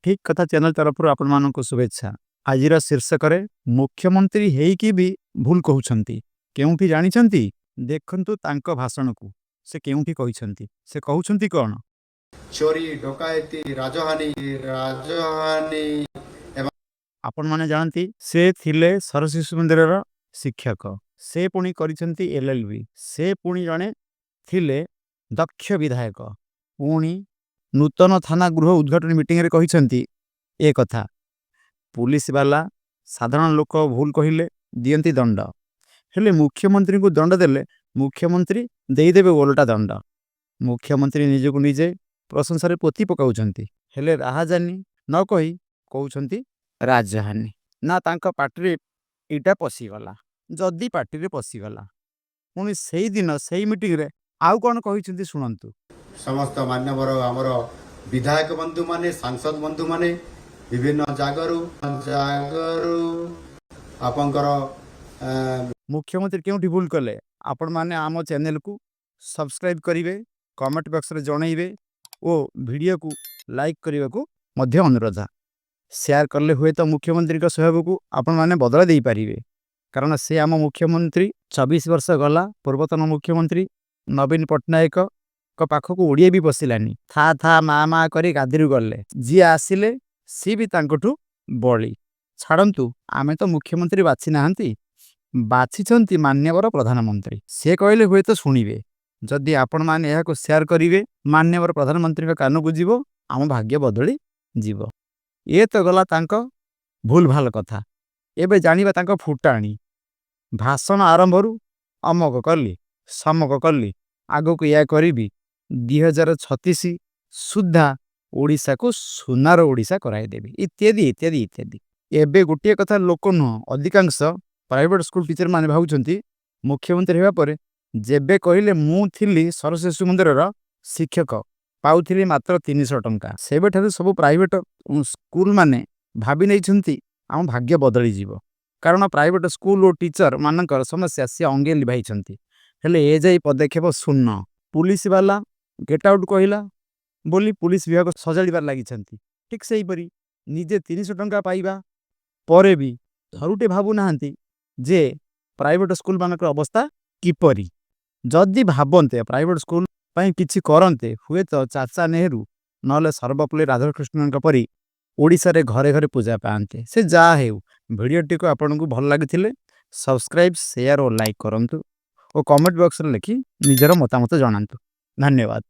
ଠିକ୍ କଥା ଚ୍ୟାନେଲ ତରଫରୁ ଆପଣମାନଙ୍କୁ ଶୁଭେଚ୍ଛା। ଆଜିର ଶୀର୍ଷକରେ ମୁଖ୍ୟମନ୍ତ୍ରୀ ହେଇକି ବି ଭୁଲ କହୁଛନ୍ତି। କେଉଁଠି ଜାଣିଛନ୍ତି? ଦେଖନ୍ତୁ ତାଙ୍କ ଭାଷଣକୁ, ସେ କେଉଁଠି କହିଛନ୍ତି, ସେ କହୁଛନ୍ତି କ'ଣ। ଚୋରି, ଡକାୟତି, ରାଜହାନୀ, ରାଜହାନୀ। ଆପଣମାନେ ଜାଣନ୍ତି, ସେ ଥିଲେ ସରସ୍ୱତୀ ଶିଶୁ ମନ୍ଦିରର ଶିକ୍ଷକ। ସେ ପୁଣି କରିଛନ୍ତି ଏଲ୍ଏଲ୍ବି। ସେ ପୁଣି ଜଣେ ଥିଲେ ଦକ୍ଷ ବିଧାୟକ। ପୁଣି ନୂତନ ଥାନା ଗୃହ ଉଦ୍ଘାଟନ ମିଟିଂରେ କହିଛନ୍ତି ଏ କଥା। ପୁଲିସ ବାଲା ସାଧାରଣ ଲୋକ ଭୁଲ କହିଲେ ଦିଅନ୍ତି ଦଣ୍ଡ, ହେଲେ ମୁଖ୍ୟମନ୍ତ୍ରୀଙ୍କୁ ଦଣ୍ଡ ଦେଲେ ମୁଖ୍ୟମନ୍ତ୍ରୀ ଦେଇଦେବେ ଓଲଟା ଦଣ୍ଡ। ମୁଖ୍ୟମନ୍ତ୍ରୀ ନିଜକୁ ନିଜେ ପ୍ରଶଂସାରେ ପୋତି ପକାଉଛନ୍ତି, ହେଲେ ରାହାଜାନି ନ କହି କହୁଛନ୍ତି ରାଜହାନୀ। ନା, ତାଙ୍କ ପାଟିରେ ଏଇଟା ପଶିଗଲା। ଯଦି ପାଟିରେ ପଶିଗଲା, ପୁଣି ସେଇଦିନ ସେଇ ମିଟିଂରେ ଆଉ କ'ଣ କହିଛନ୍ତି ଶୁଣନ୍ତୁ। ସମସ୍ତ ମାନ୍ୟବର ଆମର ବିଧାୟକ ବନ୍ଧୁମାନେ, ସାଂସଦ ବନ୍ଧୁମାନେ, ବିଭିନ୍ନ ଜାଗାରୁ ଜାଗାରୁ ଆପଣଙ୍କର ମୁଖ୍ୟମନ୍ତ୍ରୀ କେଉଁଠି ଭୁଲ କଲେ? ଆପଣମାନେ ଆମ ଚ୍ୟାନେଲକୁ ସବସ୍କ୍ରାଇବ୍ କରିବେ, କମେଣ୍ଟ ବକ୍ସରେ ଜଣାଇବେ ଓ ଭିଡ଼ିଓକୁ ଲାଇକ୍ କରିବାକୁ ମଧ୍ୟ ଅନୁରୋଧ। ସେୟାର କଲେ ହୁଏତ ମୁଖ୍ୟମନ୍ତ୍ରୀଙ୍କ ସ୍ୱଭାବକୁ ଆପଣମାନେ ବଦଳାଇ ଦେଇପାରିବେ, କାରଣ ସେ ଆମ ମୁଖ୍ୟମନ୍ତ୍ରୀ। 24 ବର୍ଷ ଗଲା, ପୂର୍ବତନ ମୁଖ୍ୟମନ୍ତ୍ରୀ ନବୀନ ପଟ୍ଟନାୟକଙ୍କ ପାଖକୁ ଓଡ଼ିଆ ବି ପଶିଲାନି। ଥା ଥା ମା ମା କରି ଗାଦିରୁ ଗଲେ। ଯିଏ ଆସିଲେ ସିଏ ବି ତାଙ୍କଠୁ ବଳି। ଛାଡ଼ନ୍ତୁ, ଆମେ ତ ମୁଖ୍ୟମନ୍ତ୍ରୀ ବାଛି ନାହାନ୍ତି, ବାଛିଛନ୍ତି ମାନ୍ୟବର ପ୍ରଧାନମନ୍ତ୍ରୀ। ସେ କହିଲେ ହୁଏତ ଶୁଣିବେ। ଯଦି ଆପଣମାନେ ଏହାକୁ ସେୟାର କରିବେ, ମାନ୍ୟବର ପ୍ରଧାନମନ୍ତ୍ରୀଙ୍କ କାନକୁ ଯିବ, ଆମ ଭାଗ୍ୟ ବଦଳି ଯିବ। ଏ ତ ଗଲା ତାଙ୍କ ଭୁଲ ଭାଲ କଥା। ଏବେ ଜାଣିବା ତାଙ୍କ ଫୁଟାଣି। ଭାଷଣ ଆରମ୍ଭରୁ ଅମକ କଲି, ସମକ କଲି, ଆଗକୁ ଏହା କରିବି, 2036 ସୁଦ୍ଧା ଓଡ଼ିଶାକୁ ସୁନାର ଓଡ଼ିଶା କରାଇଦେବି, ଇତ୍ୟାଦି ଇତ୍ୟାଦି ଇତ୍ୟାଦି। ଏବେ ଗୋଟିଏ କଥା, ଲୋକ ନୁହଁ, ଅଧିକାଂଶ ପ୍ରାଇଭେଟ ସ୍କୁଲ ଟିଚର ମାନେ ଭାବୁଛନ୍ତି ମୁଖ୍ୟମନ୍ତ୍ରୀ ହେବା ପରେ, ଯେବେ କହିଲେ ମୁଁ ଥିଲି ସରସ୍ୱତୀ ଶିଶୁ ମନ୍ଦିରର ଶିକ୍ଷକ, ପାଉଥିଲି ମାତ୍ର 300 ଟଙ୍କା, ସେବେଠାରୁ ସବୁ ପ୍ରାଇଭେଟ ସ୍କୁଲ ମାନେ ଭାବି ନେଇଛନ୍ତି ଆମ ଭାଗ୍ୟ ବଦଳିଯିବ। କାରଣ ପ୍ରାଇଭେଟ ସ୍କୁଲ ଓ ଟିଚର ମାନଙ୍କର ସମସ୍ୟା ସିଏ ଅଙ୍ଗେ ଲିଭାଇଛନ୍ତି। ହେଲେ ଏ ଯାଇ ପଦକ୍ଷେପ ଶୂନ୍ୟ। ପୁଲିସ ବାଲା ଗେଟ୍ ଆଉଟ୍ କହିଲା ବୋଲି ପୁଲିସ ବିଭାଗ ସଜାଡ଼ିବାରେ ଲାଗିଛନ୍ତି। ଠିକ୍ ସେହିପରି ନିଜେ 300 ଟଙ୍କା ପାଇବା ପରେ ବି ଥରୁଟେ ଭାବୁନାହାନ୍ତି ଯେ ପ୍ରାଇଭେଟ ସ୍କୁଲମାନଙ୍କର ଅବସ୍ଥା କିପରି। ଯଦି ଭାବନ୍ତେ, ପ୍ରାଇଭେଟ ସ୍କୁଲ ପାଇଁ କିଛି କରନ୍ତେ, ହୁଏତ ଚାଚା ନେହେରୁ ନହେଲେ ସର୍ବପଲ୍ଲୀ ରାଧାକୃଷ୍ଣଙ୍କ ପରି ଓଡ଼ିଶାରେ ଘରେ ଘରେ ପୂଜା ପାଆନ୍ତେ। ସେ ଯାହା ହେଉ, ଭିଡ଼ିଓଟିକୁ ଆପଣଙ୍କୁ ଭଲ ଲାଗିଥିଲେ ସବସ୍କ୍ରାଇବ୍, ସେୟାର ଓ ଲାଇକ୍ କରନ୍ତୁ ଓ କମେଣ୍ଟ ବକ୍ସରେ ଲେଖି ନିଜର ମତାମତ ଜଣାନ୍ତୁ। ଧନ୍ୟବାଦ।